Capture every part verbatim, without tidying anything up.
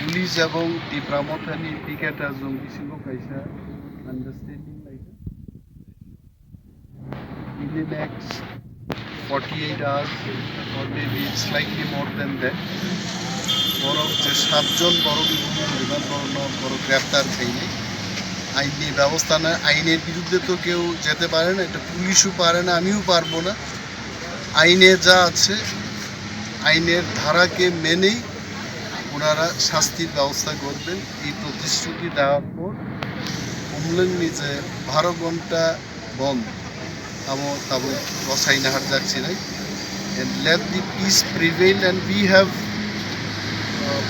Police ebong Tipra Mothani picketer jong bisingo kaisa understanding laijak. In the next forty-eight hours or maybe slightly more than that, borok je satjon borok ni bumung rwna borokno borok greptar khainai. Ainni bebosta no, ainer biruddhe to keu jete pare na, eta police o pare na, amiu parbo na. আইনে যা আছে, আইনের ধারাকে মেনেই ওনারা শাস্তির ব্যবস্থা করবেন। এই প্রতিশ্রুতি দেওয়ার পর Khumlwngni je baro ghonta bond, abo tabuk rwchai naharjak sinai. And let the peace prevail, and we have, uh,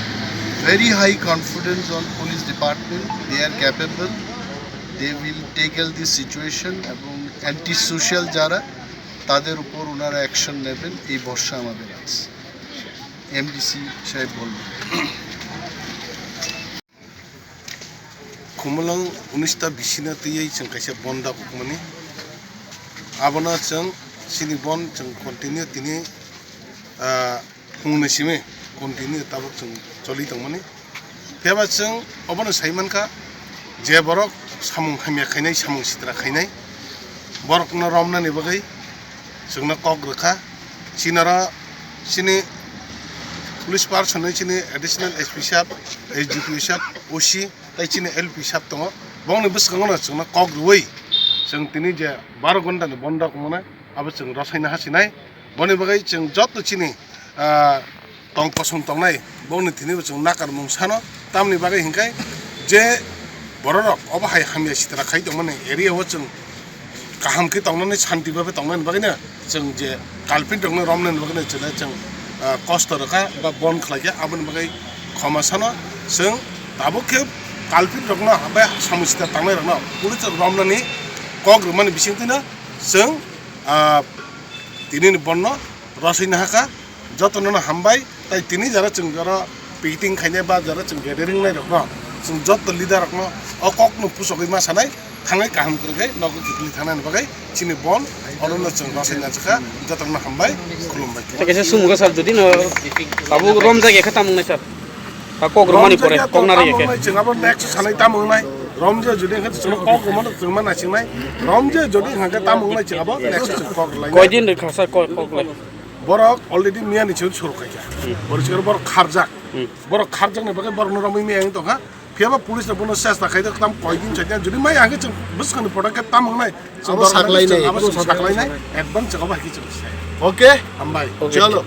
very high confidence on police department. They are capable, they will tackle this situation. এবং anti social যারা, তাদের উপর ওনারা অ্যাকশন নেবেন, এই ভরসা আমাদের আছে। এমডিসি সাহেব বলবেন। Khumulwng unista bisina twiwi chwng kaisa bon da ukmani. Abono chwng chini bon chwng continue tini, ah, phungni simi continue tabuk chwng choli tongmani. Phiya ba chwng obono sai mankha je borok samung hamya khainai, samung sitra khainai, borokno romnani bagwi chwngno kok rwkha. Chinaro chini police person, chini additional S P sahab, S D P O sahab, O C, tei chini L P sahab tongo. Bongni bwskango no chwngno kok rwui chwng tini je baro ghonta ni bondo wngmano abo chwng rwchai naha sinai. Boni bagwi chwng joto chini, ah, tong kosong tongnai, bongni thwinibo chwng nakarmung sano. Tamni bagwi hinkhe je bororok obo hai hamya sitra khai tongmani area o chwng kaham khe tongnani, shanti bhabe tongnani bagwino chwng je culprit rokno romnani bagwino chwla chwng, ah, kosto rwkha ba bon khlaikha, aboni bagwi khoma sano. Chwng tabuk khe culprit rokno bai samung sitra tangnai rokno police rok romnani kok rwmani bisingtwino chwng, ah, tinini bonno rosoi nahakha. Jotono no hambai, tai tini jara chwng jara picketing khainai ba jara chwng gathering nai rokno, chwng joto leader rokno o kokno puchogwi ma sanai, thangai kaham kwrwngkhe nogo kiphilwi thangnani bagwi chini bon, onono chwng rosoi nachakha. Jotono hambai, khulumbai. Tei kaisa sumugo sir, jodi no tabuk romjak ya khe tamung nai sir? Ta kok romani pore, kok nari ya khe. Chwng abo next sanai tamung nai, romje jodi khe chwng kok romano chwng ma naising nai, romje jodi khe tamung nai chwng abo next chwng kok lai. Koi din rwkha sir, kok, kok lai? Borok already miya ni chwng suru khaikha. Hmm. Borok chwng borok kharjak. Hmm. Borok kharjak ni bagwi borok no romwi miya wng tongkha. Phiya ba police rok bono chesta khai tong tam koi din chai jodi mai ang chwng bwskang ni photo khe tam wngnai. Abo saklai nai. Abo saklai nai. Advance chwng abo hai khe chwng sai. Okay. Hambai. Okay. Chalo.